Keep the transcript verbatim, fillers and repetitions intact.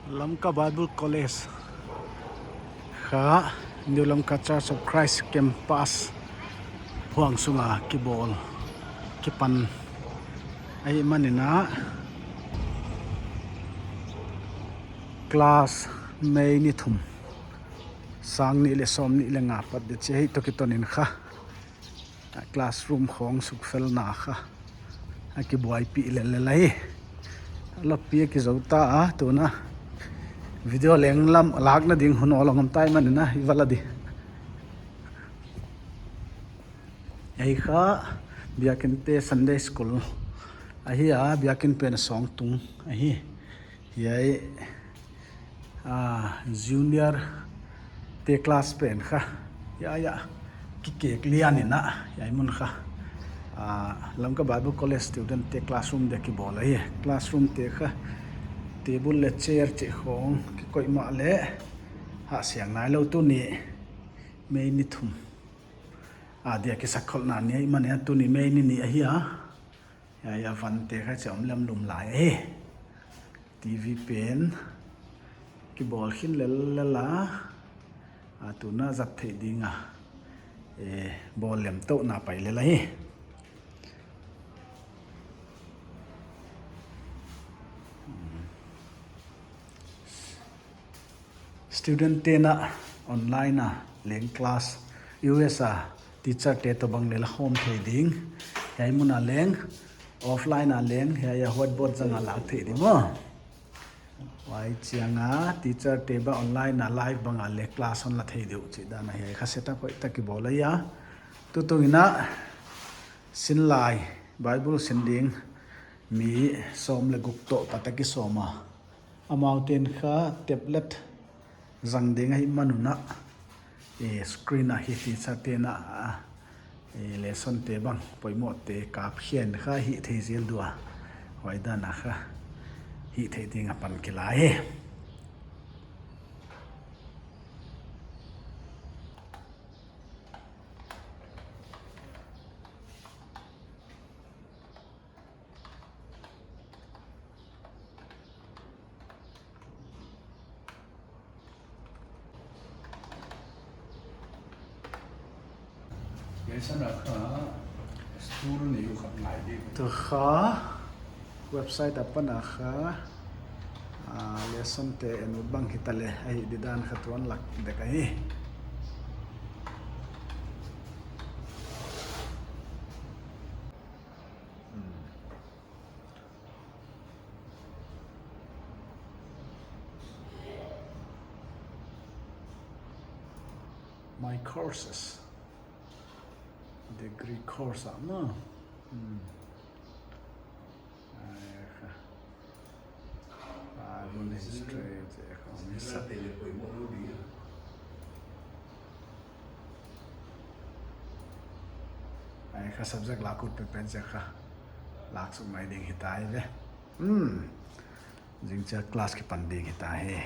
Lamka Bible College kha, New Lamka Church of Christ campus phuang sunga kibawl, kipan ahihmanin a, class May ni thum, sang nih leh sawmnih leh nga pat dia chih hi toh kitonin kha, a classroom khawng sukfelna kha a kibuaipih lellel ahi. Lopi a kizou ta a, tuna video leng lam lakna ding hun awl a om ta ahihmanin a, i va la di. Ei kha, biakinte Sunday School ahi a, biakin pen sawng tung ahi. Hiai, ah, junior te class pen kha, hiai, hiai kikek lian in a, hiai mun kha, ah, Lamka Bible College student te classroom dia kibawl ahi. Classroom te kha, table leh chair chih khawng kikoih mahleh, hahsiang nailou. Tuni May ni thum a dia kisakkholhna ni ahihmanin a, tuni May ni nih ahi a. Hiai a van te kha cha om lemlum lai ahi. TV pen kibawl khin lellel a, a tuna zat theih dinga, eh, bawl lem touhna pai lel ahi. Student te'n a online a leng class, U S a teacher te toh bang leng la khawm thei ding. Hiai mun a leng offline a leng, hiai a whiteboard zanga lak thei ding maw. Huai chianga teacher te bang online a live banga leng class hon la thei deuh chih dan a, hiai kha setup hoihtak kibawl ahi a. Tutung in a sin lai, Bible sin ding mi sawm leh guk toh pat a kisawm a. Amau te'n kha tablet zang ding ahihman un a, eh, screen a hi teacher te'n a, eh, lesson te bang poimoh te kap khen kha hih thei zel dua. Huai dan a kha hih theih dinga pan kila hi. Hiai san a kha stool ni uh khat ngai di. Tua kha website apan a kha, ah, lesson te en ut bang hita leh ahih di dan kha tuan lak dek ahi. My courses. Degree course ah maw. Hmm. Ai kha. Bible history te kha. Ai kha subject lak ut pen pen chia kha. Lak suk mai ding hita hi ve. Hmm. Zingchiang class kipan ding hita hi.